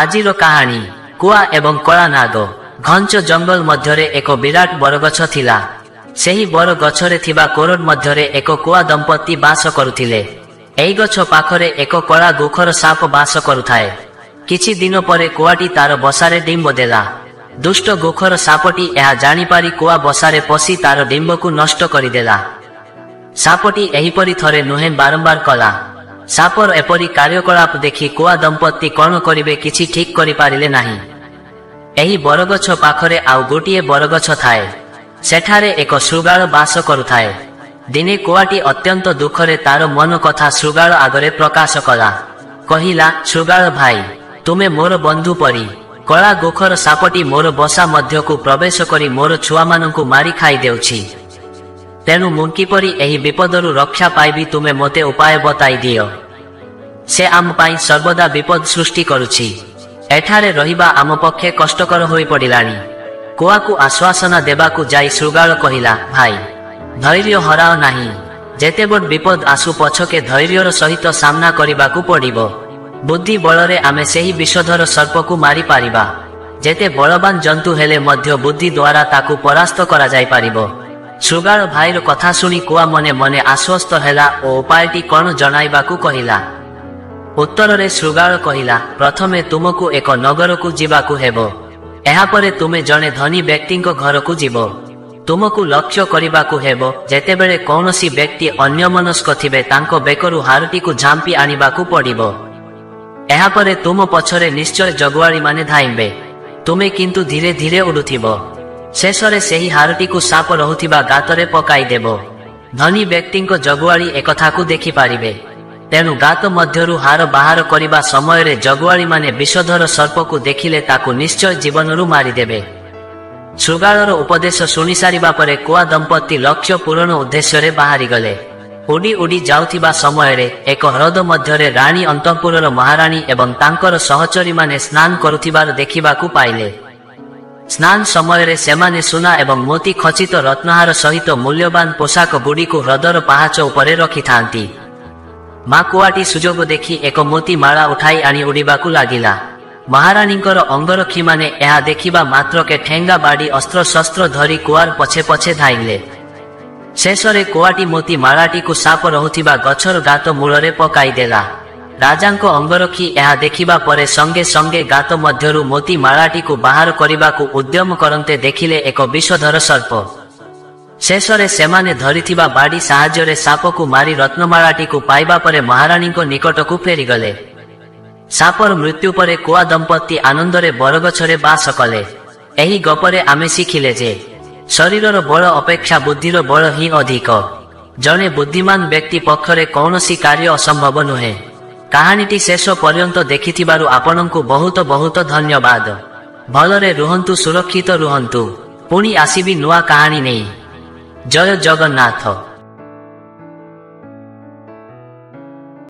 ଆଜିର କାହାଣୀ କୁଆ ଏବଂ କଳା ନାଗ। ଘଞ୍ଚ ଜଙ୍ଗଲ ମଧ୍ୟରେ ଏକ ବିରାଟ ବରଗଛ ଥିଲା। ସେହି ବରଗଛରେ ଥିବା କୋରଡ ମଧ୍ୟରେ ଏକ କୁଆ ଦମ୍ପତି ବାସ କରୁଥିଲେ। ଏହି ଗଛ ପାଖରେ ଏକ କଳା ଗୋଖର ସାପ ବାସ କରୁଥାଏ। କିଛି ଦିନ ପରେ କୁଆଟି ତାର ବସାରେ ଡିମ୍ବ ଦେଲା। ଦୁଷ୍ଟ ଗୋଖର ସାପଟି ଏହା ଜାଣିପାରି କୁଆ ବସାରେ ପଶି ତାର ଡିମ୍ବକୁ ନଷ୍ଟ କରିଦେଲା। ସାପଟି ଏହିପରି ଥରେ ନୁହେଁ, ବାରମ୍ବାର କଲା। ସାପର ଏପରି କାର୍ଯ୍ୟକଳାପ ଦେଖି କୁଆ ଦମ୍ପତି କଣ କରିବେ କିଛି ଠିକ୍ କରିପାରିଲେ ନାହିଁ। ଏହି ବରଗଛ ପାଖରେ ଆଉ ଗୋଟିଏ ବରଗଛ ଥାଏ। ସେଠାରେ ଏକ ଶୃଗାଳ ବାସ କରୁଥାଏ। ଦିନେ କୁଆଟି ଅତ୍ୟନ୍ତ ଦୁଃଖରେ ତାର ମନ କଥା ଶୃଗାଳ ଆଗରେ ପ୍ରକାଶ କଲା। କହିଲା, ଶୃଗାଳ ଭାଇ, ତୁମେ ମୋର ବନ୍ଧୁ ପରି। କଳା ଗୋଖର ସାପଟି ମୋର ବସା ମଧ୍ୟକୁ ପ୍ରବେଶ କରି ମୋର ଛୁଆମାନଙ୍କୁ ମାରି ଖାଇଦେଉଛି। ତେଣୁ ମୁଁ କିପରି ଏହି ବିପଦରୁ ରକ୍ଷା ପାଇବି, ତୁମେ ମୋତେ ଉପାୟ ବତାଇ ଦିଅ। ସେ ଆମ ପାଇଁ ସର୍ବଦା ବିପଦ ସୃଷ୍ଟି କରୁଛି। ଏଠାରେ ରହିବା ଆମ ପକ୍ଷେ କଷ୍ଟକର ହୋଇପଡ଼ିଲାଣି। କୁଆକୁ ଆଶ୍ୱାସନା ଦେବାକୁ ଯାଇ ଶୃଗାଳ କହିଲା, ଭାଇ, ଧୈର୍ଯ୍ୟ ହରାଅ ନାହିଁ। ଯେତେ ବଡ଼ ବିପଦ ଆସୁ ପଛକେ ଧୈର୍ଯ୍ୟର ସହିତ ସାମ୍ନା କରିବାକୁ ପଡ଼ିବ। ବୁଦ୍ଧି ବଳରେ ଆମେ ସେହି ବିଷଧର ସର୍ପକୁ ମାରିପାରିବା। ଯେତେ ବଳବାନ ଜନ୍ତୁ ହେଲେ ମଧ୍ୟ ବୁଦ୍ଧି ଦ୍ୱାରା ତାକୁ ପରାସ୍ତ କରାଯାଇପାରିବ। ଶୃଗାଳ ଭାଇର କଥା ଶୁଣି କୁଆ ମନେ ମନେ ଆଶ୍ୱସ୍ତ ହେଲା ଓ ଉପାୟଟି କଣ ଜଣାଇବାକୁ କହିଲା। ଉତ୍ତରରେ ଶୃଗାଳ କହିଲା, ପ୍ରଥମେ ତୁମକୁ ଏକ ନଗରକୁ ଯିବାକୁ ହେବ। ଏହାପରେ ତୁମେ ଜଣେ ଧନୀ ବ୍ୟକ୍ତିଙ୍କ ଘରକୁ ଯିବ। ତୁମକୁ ଲକ୍ଷ୍ୟ କରିବାକୁ ହେବ, ଯେତେବେଳେ କୌଣସି ବ୍ୟକ୍ତି ଅନ୍ୟମନସ୍କ ଥିବେ ତାଙ୍କ ବେକରୁ ହାରଟିକୁ ଝାମ୍ପି ଆଣିବାକୁ ପଡ଼ିବ। ଏହାପରେ ତୁମ ପଛରେ ନିଶ୍ଚୟ ଜଗୁଆଳିମାନେ ଧାଇଁବେ। ତୁମେ କିନ୍ତୁ ଧୀରେ ଧୀରେ ଉଡୁଥିବ। ଶେଷରେ ସେହି ହାରଟିକୁ ସାପ ରହୁଥିବା ଗାତରେ ପକାଇଦେବ। ଧନୀ ବ୍ୟକ୍ତିଙ୍କ ଜଗୁଆଳି ଏକଥାକୁ ଦେଖିପାରିବେ। ତେଣୁ ଗାତ ମଧ୍ୟରୁ ହାର ବାହାର କରିବା ସମୟରେ ଜଗୁଆଳିମାନେ ବିଷଧର ସର୍ପକୁ ଦେଖିଲେ ତାକୁ ନିଶ୍ଚୟ ଜୀବନରୁ ମାରିଦେବେ। ଶୃଗାଳର ଉପଦେଶ ଶୁଣିସାରିବା ପରେ କୁଆ ଦମ୍ପତି ଲକ୍ଷ୍ୟ ପୂରଣ ଉଦ୍ଦେଶ୍ୟରେ ବାହାରିଗଲେ। ଉଡି ଉଡି ଯାଉଥିବା ସମୟରେ ଏକ ହ୍ରଦ ମଧ୍ୟରେ ରାଣୀ ଅନ୍ତଃପୁରର ମହାରାଣୀ ଏବଂ ତାଙ୍କର ସହଚରୀମାନେ ସ୍ନାନ କରୁଥିବାର ଦେଖିବାକୁ ପାଇଲେ। ସ୍ନାନ ସମୟରେ ସେମାନେ ସୁନା ଏବଂ ମୋତି ଖଚିତ ରତ୍ନହାର ସହିତ ମୂଲ୍ୟବାନ ପୋଷାକ ଗୁଡ଼ିକୁ ହ୍ରଦର ପାହାଚ ଉପରେ ରଖିଥାନ୍ତି। ମା କୁଆଟି ସୁଯୋଗ ଦେଖି ଏକ ମୋତି ମାଳା ଉଠାଇ ଆଣି ଉଡ଼ିବାକୁ ଲାଗିଲା। ମହାରାଣୀଙ୍କର ଅଙ୍ଗରକ୍ଷୀମାନେ ଏହା ଦେଖିବା ମାତ୍ରକେ ଠେଙ୍ଗା ବାଡ଼ି ଅସ୍ତ୍ରଶସ୍ତ୍ର ଧରି କୁଆର ପଛେ ପଛେ ଧାଇଁଲେ। ଶେଷରେ କୁଆଟି ମୋତି ମାଳାଟିକୁ ସାପ ରହୁଥିବା ଗଛର ଗାତ ମୂଳରେ ପକାଇଦେଲା। ରାଜାଙ୍କ ଅଙ୍ଗରକ୍ଷୀ ଏହା ଦେଖିବା ପରେ ସଙ୍ଗେ ସଙ୍ଗେ ଗାତ ମଧ୍ୟରୁ ମୋତି ମାଳାଟିକୁ ବାହାର କରିବାକୁ ଉଦ୍ୟମ କରନ୍ତେ ଦେଖିଲେ ଏକ ବିଷଧର ସର୍ପ। ଶେଷରେ ସେମାନେ ଧରିଥିବା ବାଡ଼ି ସାହାଯ୍ୟରେ ସାପକୁ ମାରି ରତ୍ନମାଳାଟିକୁ ପାଇବା ପରେ ମହାରାଣୀଙ୍କ ନିକଟକୁ ଫେରିଗଲେ। ସାପର ମୃତ୍ୟୁ ପରେ କୁଆ ଦମ୍ପତି ଆନନ୍ଦରେ ବରଗଛରେ ବାସ କଲେ। ଏହି ଗପରେ ଆମେ ଶିଖିଲେ ଯେ ଶରୀରର ବଳ ଅପେକ୍ଷା ବୁଦ୍ଧିର ବଳ ହିଁ ଅଧିକ। ଜଣେ ବୁଦ୍ଧିମାନ ବ୍ୟକ୍ତି ପକ୍ଷରେ କୌଣସି କାର୍ଯ୍ୟ ଅସମ୍ଭବ ନୁହେଁ। କାହାଣୀଟି ଶେଷ ପର୍ଯ୍ୟନ୍ତ ଦେଖିଥିବାରୁ ଆପଣଙ୍କୁ ବହୁତ ବହୁତ ଧନ୍ୟବାଦ। ଭଲରେ ରୁହନ୍ତୁ, ସୁରକ୍ଷିତ ରୁହନ୍ତୁ। ପୁଣି ଆସିବି ନୂଆ କାହାଣୀ ନେଇ। ଜୟ ଜଗନ୍ନାଥ।